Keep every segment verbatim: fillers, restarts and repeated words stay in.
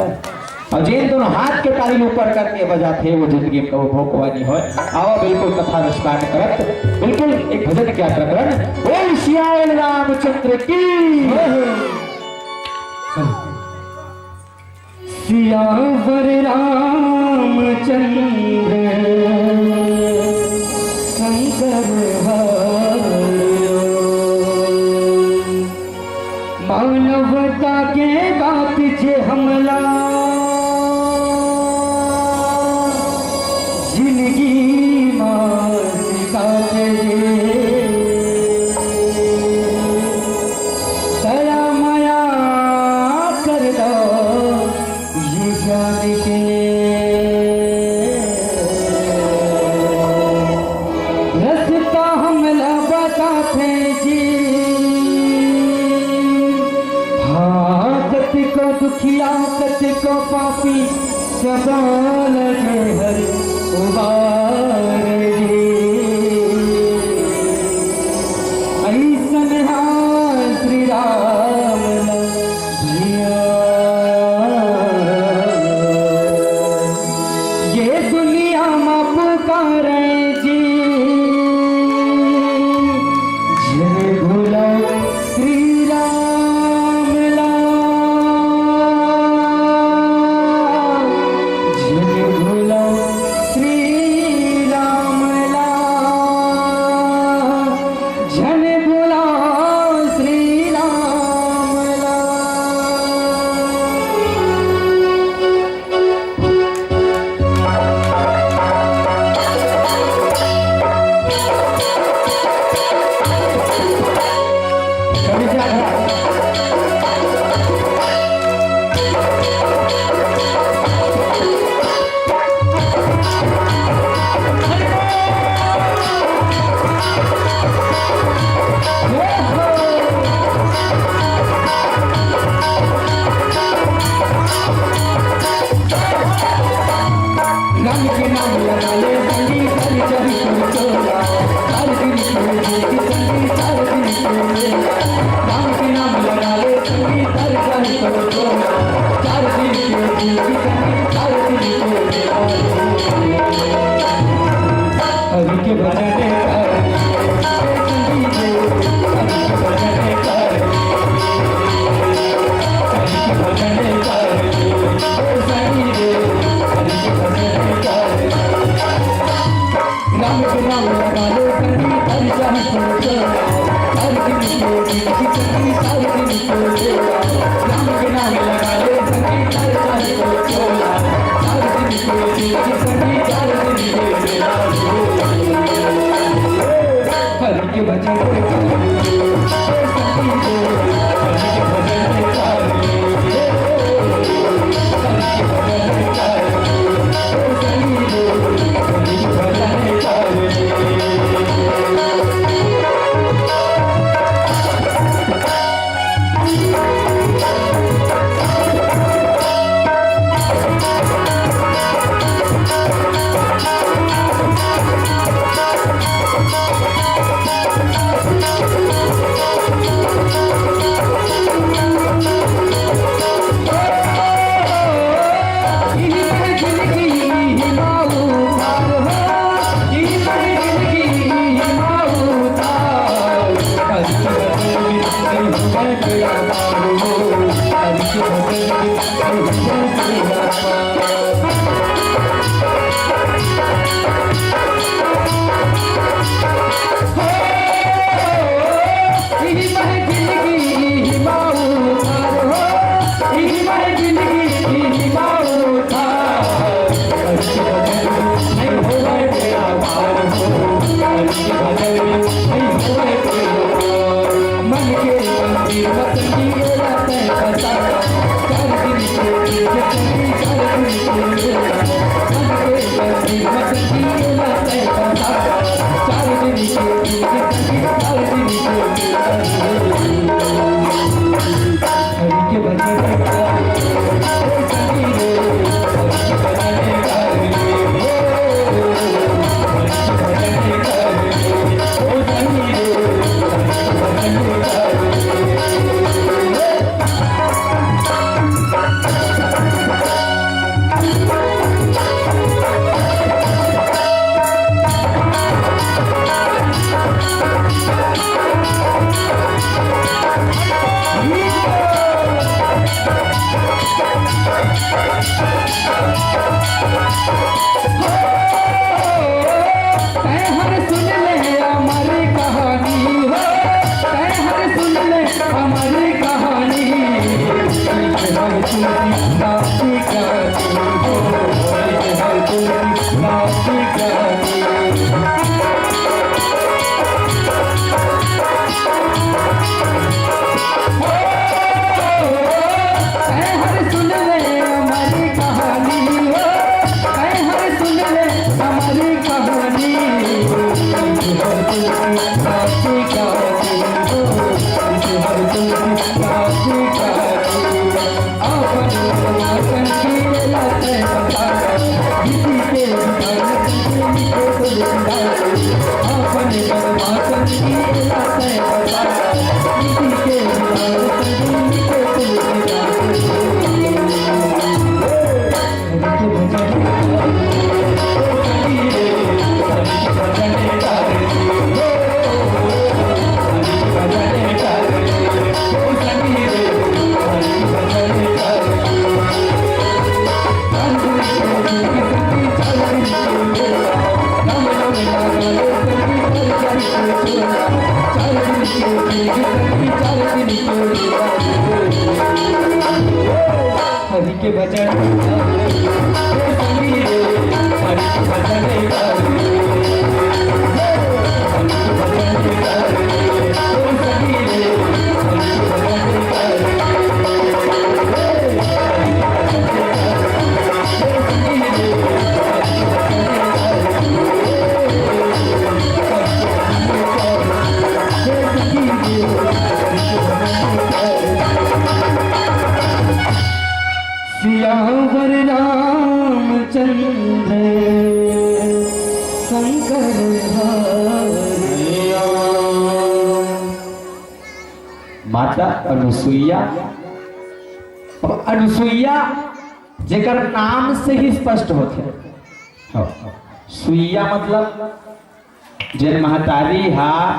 अउ जेन दोनों हाथ के ताली ऊपर करके बजाथे, वो जिंदगी में कभू भोकवा नहीं होय। आवा बिल्कुल कथा विस्तार करत, बिल्कुल एक भजन के प्रकरण। बोल सियावर रामचंद्र की। सियावर रामचंद्र शंकर हरो। मानवता के बात जे हमला जिंदगी मा सिखाथे, दया मया कर दो ये जान के। रस्ता हमला बताथे जी। हाँ, कतिको दुखिया, कतिको पापी, सबा लगे हर उबार जी। अइसन हा श्री राम ला जिया। ये दुनिया मा पुकारे जी, झन भूलो श्री राम ला। झन भूलो श्री राम ला। झन भूलो श्री राम ला। राम के नाम लगा ले संगी, कर जाही तोर चोला। चार दिन के जीत संगी, चार दिन के मेला। राम के नाम लगा ले संगी, कर जाही तोर चोला। चार दिन के जीत संगी, चार दिन के मेला। हरि के भजन कर, हरि के भजन कर, हरि के भजन कर। राम के नाम लगा ले संगी, तर जाही तोर चोला। हर दिन के दिन की संगी, हर दिन के चोला। राम के नाम लगा ले संगी, तर जाही तोर चोला। हर दिन के दिन की संगी, हर दिन के चोला। हरि के भजन तैं हर सुन ले अमर कहानी हो, तैं हर सुन ले अमर कहानी। हर तुलसी दास की कहानी हो, हर तुलसी दास की कहानी। तैं हर सुन ले हमारी कहानी हो, तैं हर सुन ले हमारी कहानी। हर तुलसी दास की कहानी हो, हर तुलसी दास की कहानी। अपन बदमाशन की लत बता, किसी के भी हालत में निको तुलसीदास। अपन बदमाशन की लत बता, किसी के भी हालत में निको तुलसीदास। हरि के भजन, हरि के भजन, सियावर रामचंद्र शंकर हरि। माता अनुसुईया। अब अनुसुईया जेकर नाम से ही स्पष्ट होथे। हाँ। सुईया मतलब जेन महतारी हा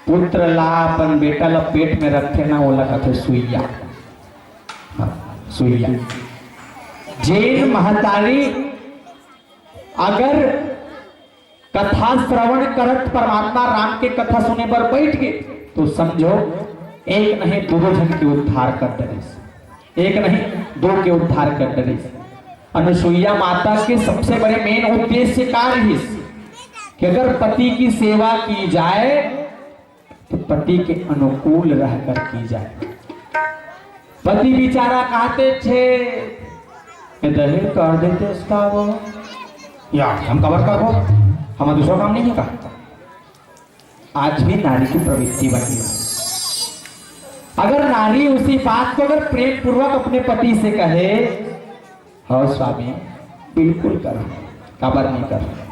पुत्र ला, अपन बेटा ला पेट में रखथे ना, ओला कथे सुईया। हाँ, सुईया। जेन महतारी अगर कथा श्रवण करत परमात्मा राम के कथा सुने बर बैठ गे, तो समझो, एक नहीं, दो झन के उद्धार कर डरिस। एक नहीं, दो के उद्धार कर डरिस। अनुसुईया माता के सबसे बड़े मेन उद्देश्य का रहिस कि अगर पति की सेवा की जाए तो पति के अनुकूल रहकर की जाए। पति बेचारा कहते छे, "ये दहेज कर देते इसका वो।" "या, हम कबर करबो, हम दूसरा काम नहीं है का?" आज भी नारी की प्रवृत्ति बनी है। अगर नारी उसी बात को अगर प्रेम पूर्वक अपने पति से कहे, "हाँ स्वामी, बिल्कुल कर, काबर नहीं कर।"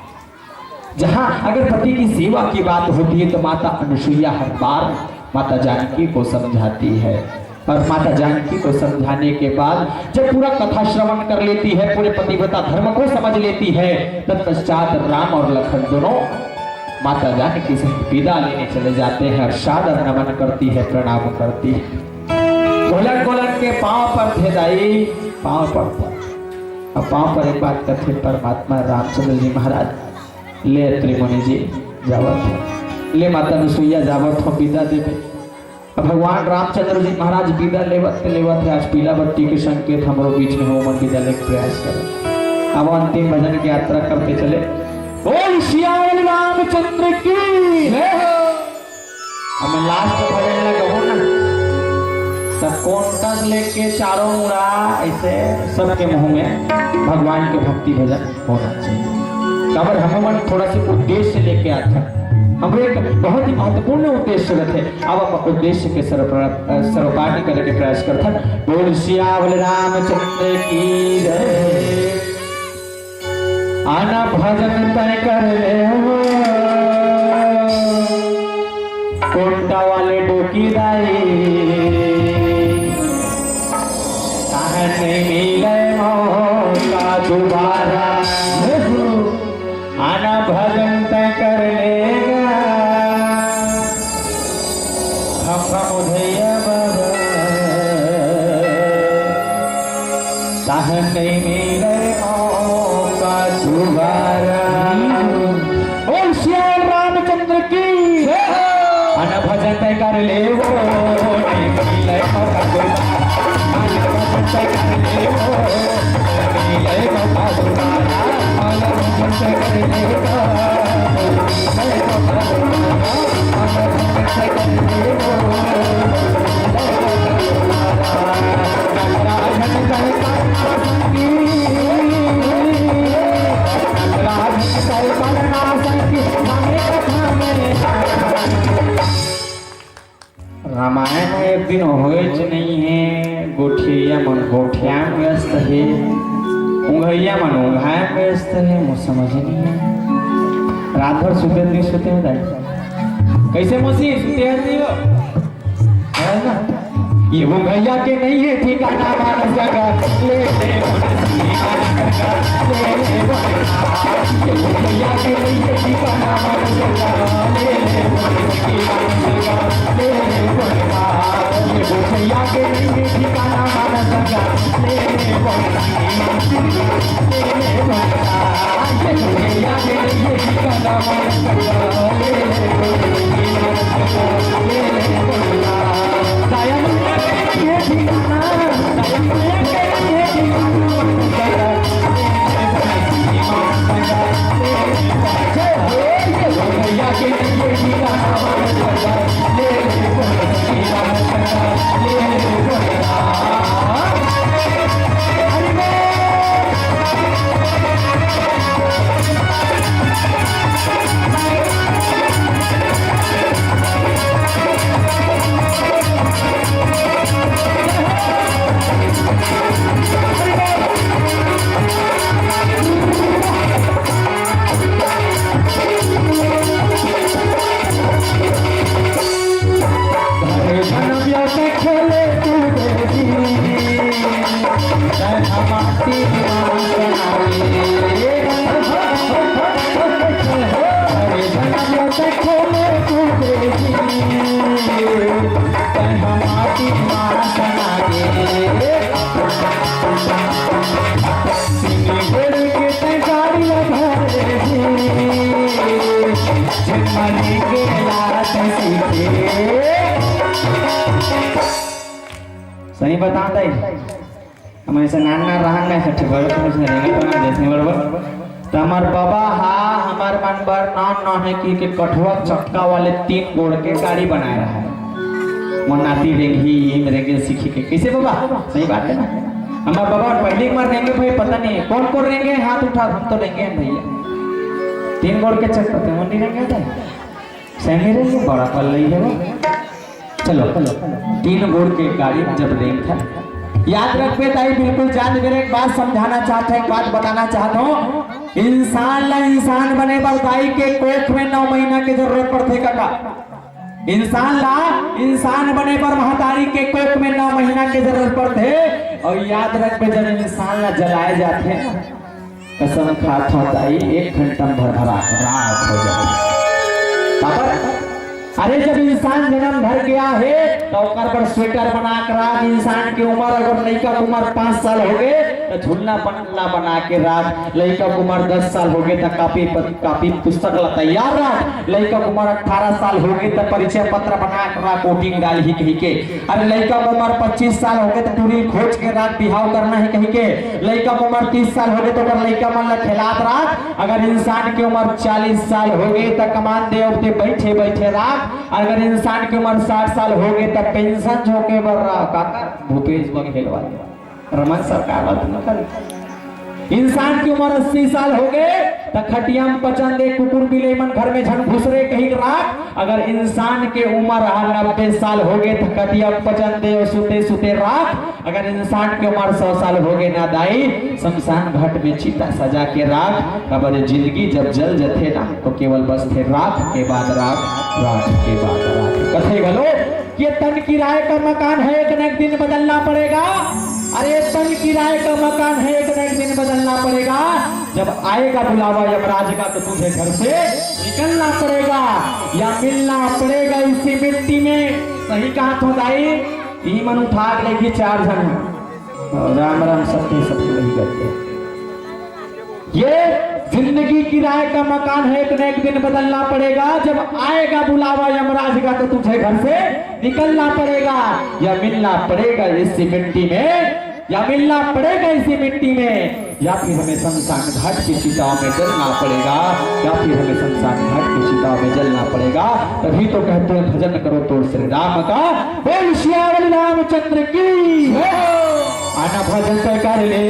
जहाँ अगर पति की सेवा की बात होती है तो माता अनुसुईया हर बार माता जानकी को समझाती है। और माता जानकी को समझाने के बाद जब पूरा कथा श्रवण कर लेती है, पूरे पतिव्रता धर्म को समझ लेती है, तत्पश्चात राम और लखन दोनों माता जानकी से विदा लेने चले जाते हैं और सादर नमन करती है, प्रणाम करती है। घोलट घोलट के पाँव पर थे दाई, पाँव पर, पर। अब पाँव पर एक बात कथे परमात्मा रामचंद्र जी महाराज, "ले अत्रि मुनि जी, जावत हो, ले माता अनुसुईया, जावत हो, विदा देवे।" अब भगवान रामचंद्र जी महाराज विदा लेवत लेवत है, आज पीला बत्ती के संकेत हमरो बीच में हो, मन विदा लेके प्रयास करो। अब अंतिम भजन की यात्रा करते चले। बोल सियावर रामचंद्र की जय हो। अब मैं लास्ट भजन ला कहूँ ना, सब कोंटक लेके चारों मुड़ा ऐसे सबके मुंह में भगवान के भक्ति भजन होना चाहिए। काबर हमन थोड़ा सा उद्देश्य लेके आथन, हमरो एक बहुत ही महत्वपूर्ण उद्देश्य रहथे। अब हम उद्देश्य के सर्वप्र-, अ, सर्वपाठ करे के प्रयास करथन। बोल सियावर रामचंद्र की जय। आना भजन तय कर ले हो, कोंटा वाले डोकी दाई, काहे नहीं मिले मौका दोबारा। आना भजन तय कर लेगा, हम का मुधैया बाबा। ताहन नहीं मिले मौका दोबारा। बोल सियावर रामचंद्र की। जय हो। अन भजन तै कर ले वो, नहीं मिले मौका दोबारा। अन भजन तै कर ले वो, नहीं मिले मौका दोबारा। अन भजन तै कर ले वो, नहीं मिले मौका दोबारा। रामायण एक दिन होएच नहीं है, गोठिया मन गोठिया में व्यस्त है, उंघैया मन उंघाय में व्यस्त है, मुझ समझ नहीं है। रात भर सुते नहीं सुते हो दाई। कैसे मौसी सुते हैं नहीं हो? है ना? ये वो भैया के नहीं है ठिकाना मानस का। ले ले वो, ले ले वो। ये वो भैया के नहीं है ठिकाना मानस का। ले ले वो, ले ले वो। ये वो भैया के नहीं है ठिकाना मानस का। ले ले वो, ले ले वो। सही बताओ ताई, हम ऐसे नान नान रहन में इकट्ठे बड़े थे, उसने रहने पर हम देश में बड़े बड़े। तो हमार बाबा हा, हमार मन बर नान नान है कि के कठवा चक्का वाले तीन गोड़ के गाड़ी बनाए रहा है। मोर नाती रेंगही, ये रेंगे सीखी के। कैसे बाबा? सही बात है ना? हमार बाबा पहली बार रेंगे भाई, पता नहीं कौन कौन रेंगे, हाथ उठा, हम तो रेंगे हैं भैया। तीन गोड़ के चक्का थे, वो नहीं रेंगे थे। सही रेंगे, बड़ा पल नहीं है वो। चलो, तीन गोड़ के गाड़ी जब रेंग था, याद रखबे ताई, बिल्कुल जान मेरे एक बात समझाना चाहत है, एक बात बताना चाहत हूँ। इंसान ला इंसान बने बर दाई के कोख में नौ महीना के जरूरत पड़थे काका। इंसान ला इंसान बने बर महतारी के कोख में नौ महीना के जरूरत पड़थे। और याद रखबे, जब इंसान ला जलाए जाथे ना, कसम खात हव दाई, एक घंटा में भरभरा राख हो जाथे। काबर? अरे, जब इंसान जन्म धर के आ हे, त ओकर बर स्वेटर बना के राख। इंसान के उम्र अगर लइका के उम्र पाँच साल हो गए, त झुलना पन्ना बना के राख। लइका के उम्र दस साल हो गए, त कॉपी प-, कॉपी पुस्तक ला तैयार राख। लइका के उम्र अठारह साल हो गए, त परिचय पत्र बना के राख, वोटिंग डालही कहिके। अरे, लइका के उम्र पच्चीस साल हो गए, त टूरी खोज के राख, बिहाव करना हे कहिके। लइका के उम्र तीस साल हो गए, त ओकर लइका मन ला खेलात राख। अगर इंसान के उम्र चालीस साल हो गए, त कमान दे ओते बैठे बैठे राख। अगर इंसान के उम्र साठ साल हो गए, त पेंशन झोंके बर राख। काकर? भूपेश बघेल वाले, रमन सरकार वाले न करे। इंसान के उम्र अस्सी साल हो गए, त खटिया में पचन दे, कुकुर बिलई मन घर में झन घुसरे कही राख। अगर इंसान के उम्र हा नब्बे साल हो गए, त खटिया में पचन दे, सुते सुते राख। अगर इंसान के उम्र सौ साल हो गए ना दाई, शमशान घाट में चिता सजा के राख। काबर जिंदगी जब जल जथे ना, तो केवल बचथे राख के बाद राख, राख के बाद राख। कथे घलो कि ये तन किराए का मकान है, एक न एक दिन बदलना पड़ेगा। अरे, ये तन किराए का मकान है, एक न एक दिन बदलना पड़ेगा। जब आएगा बुलावा यमराज का, तो तुझे घर से निकलना पड़ेगा या मिलना पड़ेगा इसी मिट्टी में। सही कहा तो दाई, ई मन उठा के लेगी चार झन। राम राम, सत्य सत्य वही करते हैं। ये जिंदगी किराए का मकान है, एक न एक दिन बदलना पड़ेगा। जब आएगा बुलावा यमराज का, तो तुझे घर से निकलना पड़ेगा, या मिलना पड़ेगा इसी मिट्टी में, या मिलना पड़ेगा इसी मिट्टी में, या फिर हमें शमशान घाट की चिता में जलना पड़ेगा, या फिर हमें शमशान घाट की चिता में जलना पड़ेगा। तभी तो कहते हैं, भजन करो तो श्री राम का। बोल सियावर रामचंद्र की। अन भजन कर ले।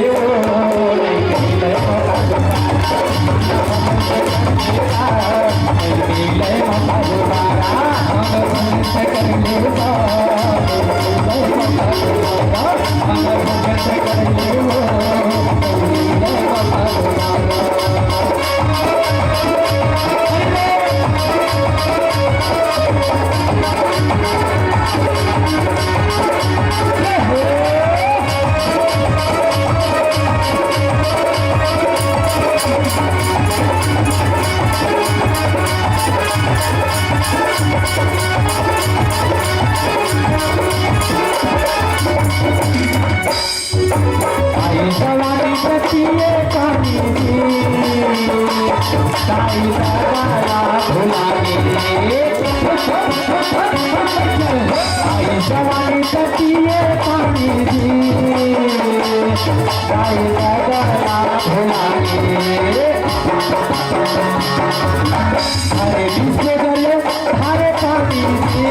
आई जवानी पतिये पानी दी, ताई सगाला भुला गे। आई जवानी पतिये पानी दी, ताई सगाला भुला गे। अरे विश्व जल धारे पानी दी।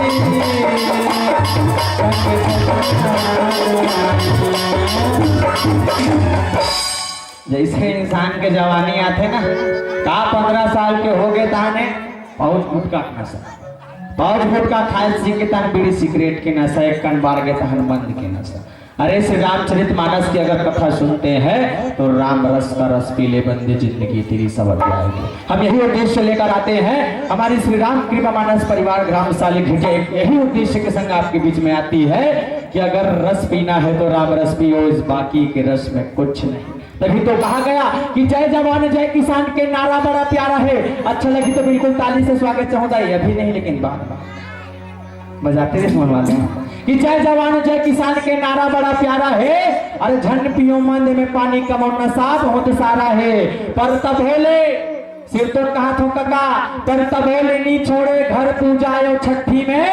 जैसे इंसान के जवानी आथे ना, का पंद्रह साल के हो गए ताने पाउच गुटखा के नशा, पाउच गुटखा खाए सीख के तान बीड़ी सिगरेट के नशा, एक कन बार के तान मंद के नशा। अरे श्री रामचरित मानस की अगर कथा सुनते हैं तो राम रस का रस पी ले बंदे, जिंदगी तेरी संवर जाएगी। हम यही उद्देश्य लेकर आते हैं हमारी श्री राम कृपा मानस परिवार ग्राम साली घिटे, यही उद्देश्य के संग आपके बीच में आती है कि अगर रस पीना है तो राम रस पियो, इस बाकी के रस में कुछ नहीं। तभी तो कहा गया कि जय जवान जय किसान के नारा बड़ा प्यारा है। अच्छा लगी तो बिल्कुल ताली से स्वागत चाहूंगा, ये अभी नहीं लेकिन बाद में बजाते रहे मन वाले कि जय जवान जय किसान के नारा बड़ा प्यारा है। अरे झन पियो मंद में पानी कमो नशा बहुत सारा है। पर तभो ले सिर तो कहा थो कका, पर तभो ले नी छोड़े घर पूजायो छठी में।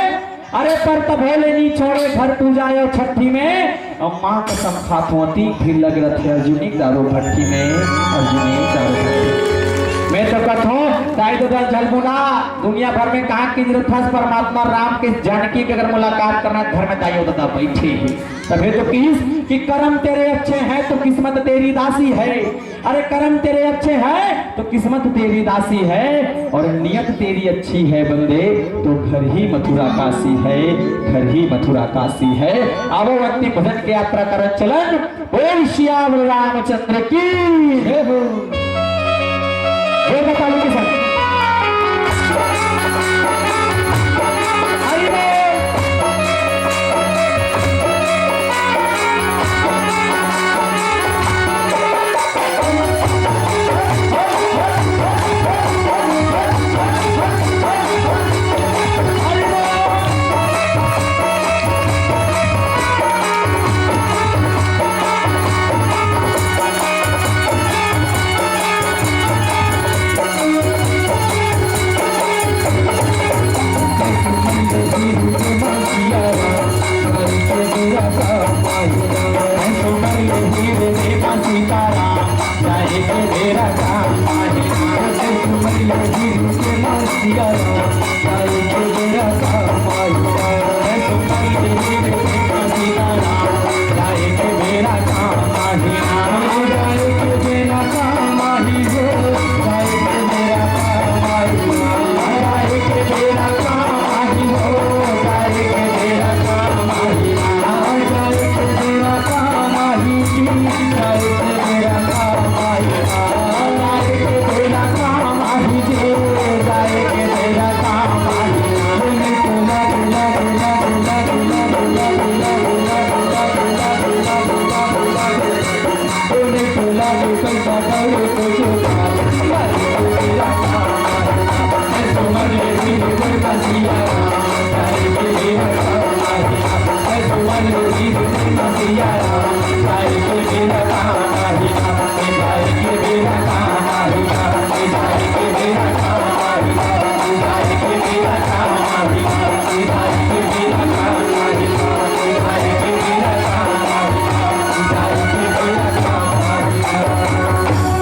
अरे पर तभो ले नी छोड़े घर पूजायो छठी में। अउ माँ कसम खात हों तीख भी लग रथे अर्जुनी दारू भट्टी में, अर्जुनी दारू भट्टी। मैं तो कथों, दाई ददा झलमुना, दुनिया भर में कहाँ किंजरथस परमात्मा राम के जानकी के अगर मुलाकात करना घर में दाई ददा बैठे ही। तभे तो किस कि कर्म तेरे अच्छे हैं तो किस्मत तेरी दासी है। अरे कर्म तेरे अच्छे हैं तो किस्मत तेरी दासी है, और नियत तेरी अच्छी है बंदे तो घर ही मथुरा काशी है, घर ही मथुरा काशी है। आवो अंतिम भजन के यात्रा करन चलन। बोल सियावर रामचंद्र की जय हो। जय माता दी की सर।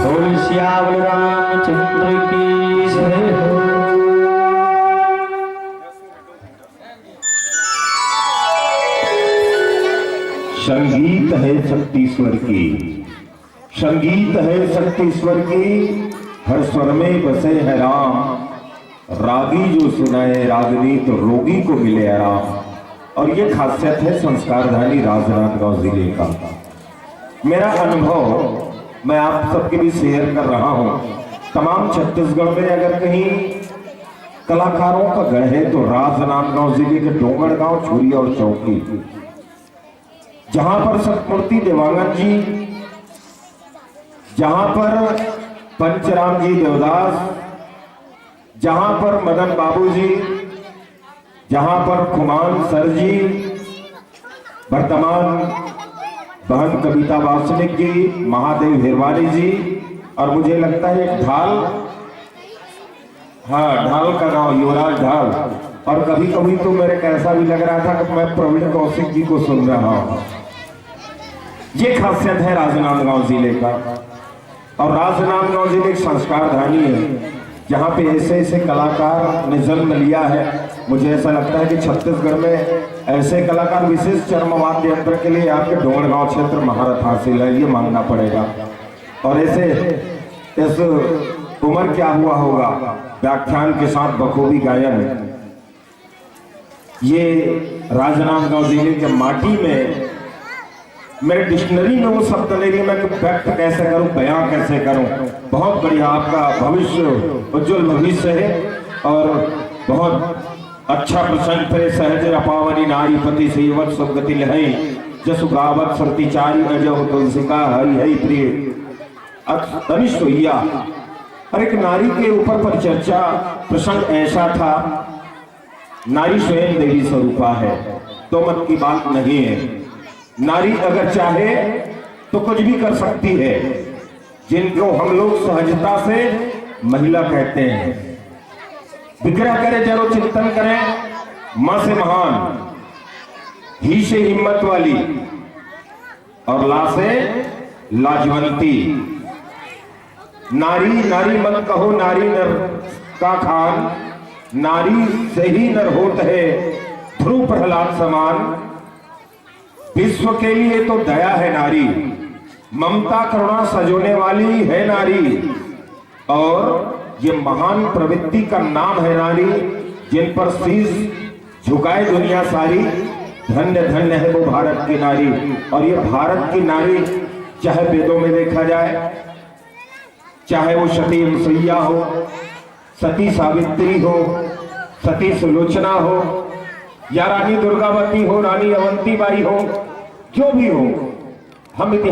बोल सियावर रामचंद्र की जय हो। संगीत है शक्ति स्वर की, संगीत है शक्ति स्वर की, हर स्वर में बसे हैं राम। रागी जो सुनाए रागनी तो रोगी को मिले आराम। और ये खासियत है संस्कारधानी राजनांदगांव जिले का। मेरा अनुभव मैं आप सबके भी शेयर कर रहा हूँ। तमाम छत्तीसगढ़ में अगर कहीं कलाकारों का गढ़ है तो राजनांदगांव जिले के डोंगरगांव, छुरी और चौकी, जहां पर सतमूर्ति देवांगन जी, जहां पर पंचराम जी देवदास, जहां पर मदन बाबू जी, जहां पर खुमान सर जी, वर्तमान बहन कविता वासनिक जी, महादेव हिरवानी जी, और मुझे लगता है एक ढाल, हाँ, ढाल का गांव युवराज ढाल। और कभी कभी तो मेरे को ऐसा भी लग रहा था कि मैं प्रवीण कौशिक जी को सुन रहा हूँ। ये खासियत है राजनांदगांव जिले का। और राजनांदगांव जिले एक संस्कारधानी है, जहाँ पे ऐसे ऐसे कलाकार ने जन्म लिया है। मुझे ऐसा लगता है कि छत्तीसगढ़ में ऐसे कलाकार, विशेष चर्म वाद्य यंत्र के लिए आपके डोंगरगांव क्षेत्र महारत हासिल है, ये मानना पड़ेगा। और ऐसे इस उम्र क्या हुआ होगा, व्याख्यान के साथ बखूबी गायन। ये राजनांदगांव जिले के माटी में, मेरे डिक्शनरी में वो शब्द नहीं है, मैं व्यक्त कैसे करूं, बयां कैसे करूं। बहुत बढ़िया, आपका भविष्य उज्जवल भविष्य है और बहुत अच्छा प्रसंग पे सहज रपावनी नारी पति सेवत सुगति लहई जसु गावत श्रुति चारि अजहु तुलसी का हरि हरि प्रिय। अत-, तनिष्ठ भैया, और एक नारी के ऊपर पर चर्चा प्रसंग ऐसा था, नारी स्वयं देवी स्वरूपा है, दो मत की बात नहीं है। नारी अगर चाहे तो कुछ भी कर सकती है, जिनको हम लोग सहजता से महिला कहते हैं। विग्रह करे जरो चिंतन करें, माँ से महान, ही से हिम्मत वाली, और ला से लाजवंती। नारी नारी मत कहो, नारी नर का खान, नारी से ही नर होत है ध्रुव प्रहलाद समान। विश्व के लिए तो दया है नारी, ममता करुणा सजोने वाली है नारी। और ये महान प्रवृत्ति का नाम है नारी, जिन पर शीश झुकाए दुनिया सारी। धन्य धन्य है वो भारत की नारी। और ये भारत की नारी, चाहे वेदों में देखा जाए, चाहे वो सती अनुसुईया हो, सती सावित्री हो, सती सुलोचना हो, या रानी दुर्गावती हो, रानी अवंतीबाई हो, जो भी हो, हम इतिहास